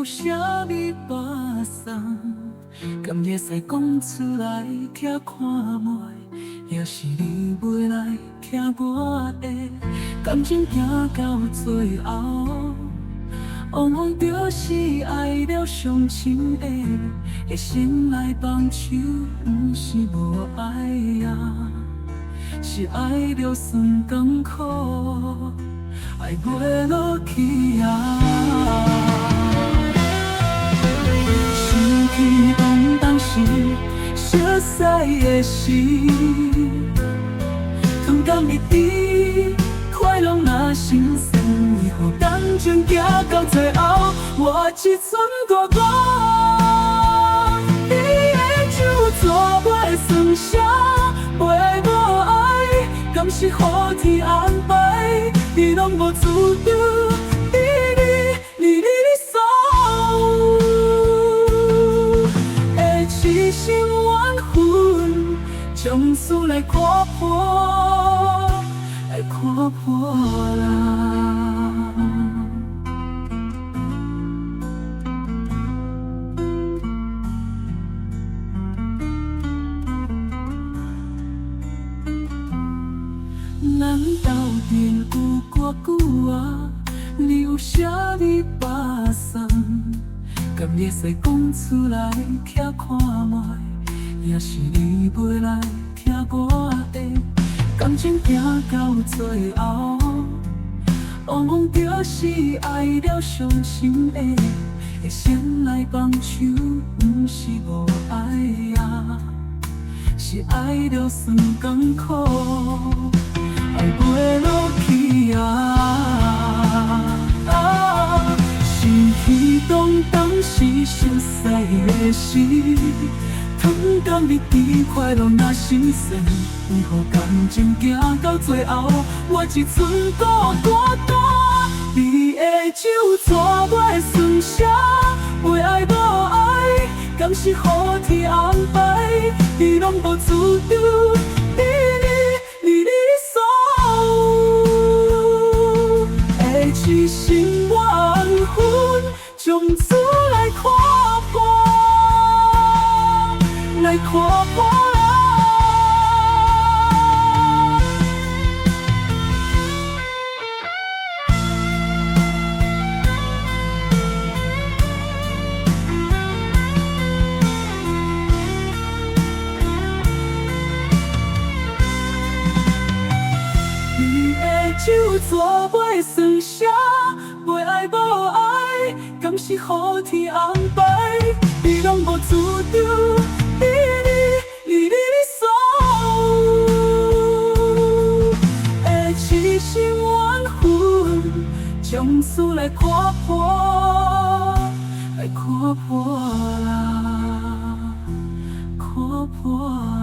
啥物拍送？敢會使講出來聽看覓？抑是你袂來聽我的？感情行到最後，往往就是愛著傷深的，會先來放手，毋是無愛啊，是愛著酸甘苦，愛袂落去啊。心起動當時，熟似的時，吞甘蜜甜，快樂若新鮮，為何感情行到最後，我一寸孤單？你的手怎袂酸澀？袂愛無愛，敢是予天安排？你攏無主張，你你你你你所有的痴心緣分，從此來看破，來看破啦。咱鬥陣有偌久啊？你有啥物拍算？敢會使講出來聽看覓？抑是你袂來聽我的？感情行到最後，往往就是愛著傷深的，會先來放手，毋是無愛啊，是愛著酸甘苦，愛袂落去啊。心起動當時熟似的時，糖甘蜜甜，快樂若新鮮，為何感情行到最後，我一寸孤單？你的手怎袂酸澀？袂愛無愛，敢是予天安排？你攏無主張，你你你你所有的痴心緣分，從此來看破，來看破啦。你的手怎袂酸澀？袂愛無愛，敢是予天安排？你攏無主張，你你你你你所有的痴心緣分，從此來看破，來看破啦，看破。